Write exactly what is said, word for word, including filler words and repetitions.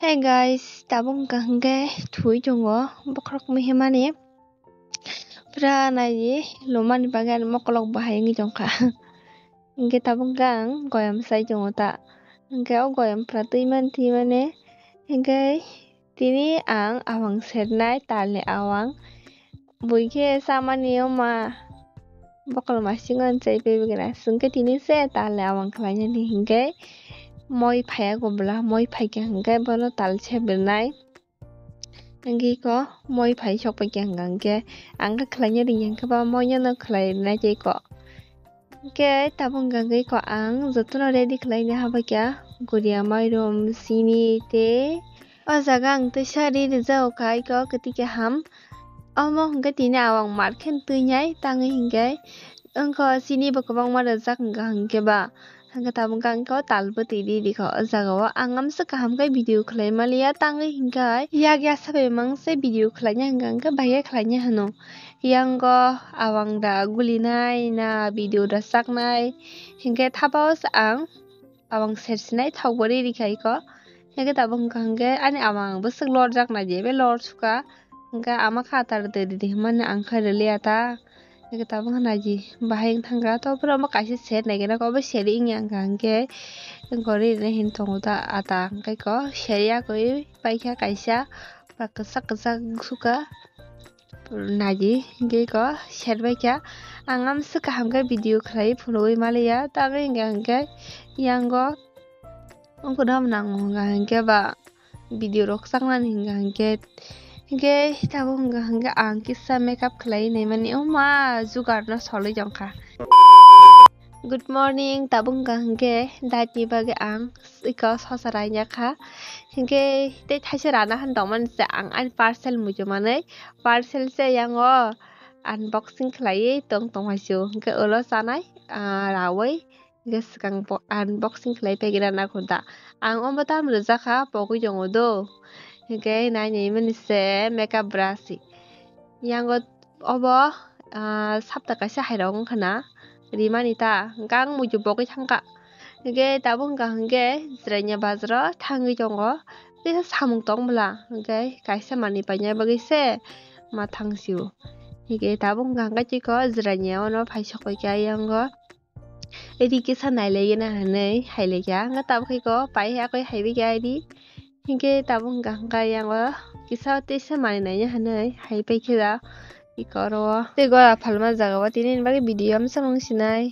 Hey guys, tabuk wngkha hwnkhe thwi tongo bokhorok mihimani. Pura naidi lumani bagwi ani mokolok bahai wngwi tongkha. Hwnkhe tabuk wngkha ang goyam sai tongo ta. Hwnkhe o goyam pura twimani twimani. Hwnkhe tini ang awang sernai talni awang. Buikhe chamani oma bokol masing on chai pebegena. Hwnkhe tini se talni awang khlainani hwnkhe moi phaiya gobla, moi phaikha hwnkhe bono tal se bernai. Hwnkhe iko moi phai sok paikha hwnkha hwnkhe ang khe khlaina ringya hwnkhe ba moi no khlai rinai tei iko. Hwnkhe tabuk hwnkha hwnkhe iko ang jotono ready khlaina habaikha guria mairum, sini tei o jaga ang teisa ri rijak kha iko kwtwi kaham. Omo hwnkhe tini awang mar khe twi nai tangwi hwnkhe wngkha sini bo kwbangma rijak hwnkha hwnkhe ba. Hwnkhe tabuk ang khe o tal bwtwi ri rikha o jaga o. Ang amsa kaham khe video khlai maliya tangwi hwnkhe yak ya sabai mang se video khlaina hwnkha hwnkhe bai khe khlaina hwno. Yango awang da gulinai na video da saknai hwnkhe thapa o se ang awang sersinai thok bo ri rikha iko. Hwnkhe tabuk hwnkha hwnkhe ani awang bwswk lorjak nai jebe lor suka hwnkhe ama kha atar de ridi hwnmani ang khe rwliya ta. Hwnkhe tabuk hwnnaidi bahai wng thangkha, to phuru omo kaisa seri naikhe nang obo seri wngya wngkha hwnkhe gori rwna hin tongo ta ata hwnkhe ko seri yakwi paikha kaisa ba kwchak kwchak sukha naidi hwnkhe ko serbaikha. Ang amswk kaham khe video khlai phunugwi maliya tangwi hwnkha hwnkhe yango wngkha nang hwnkha hwnkhe ba video rok saknani hwnkha hwnkhe, hwnkhe tabuk hwnkha hwnkhe ang kisa makeup khlai naimani oma jugar no solwi tongkha. Good morning, tabuk hwnkha hwnkhe diet ni bagwi ang iko sosa raina kha. Hwnkhe tei thaisa rana han tongmani se ang ani parcel muchung manwi parcel se yango unboxing khlaiwi tong tong haisu hwnkhe ulo chanai, ah, rawi. Hwnkhe swkang bo unboxing khlai paigira nakhorda. Ang omo tamo rwjakha pogwi tongo do. Hwnkhe nainai mani se makeup brush. Yango obo, ah, sapta kaisa hairok wngkha na rimani ta. Hwnkhe ang muitu pogwi thangkha. Hwnkhe tabuk hwnkha hwnkhe Jirania bazaro thangwi tongo. Kisa samung tong bwla. Hwnkhe kaisa manwi paina bagwi se ma thangsio. Hwnkhe tabuk hwnkha hwnkhe chiko Jirania ono phai sokoi khe yango. Ri kisa nailaigena hinwi hailaikha. Hwnkhe tabuk khe ko pai akoi haibaikha ri. Hinkhe tabuk hwnkha hwnkha yango kisa teisa manwi naina hinwi haipaikhe da. Iko oro o tei gora phalma jaga o tini ani bagwi video amsa wng sinai.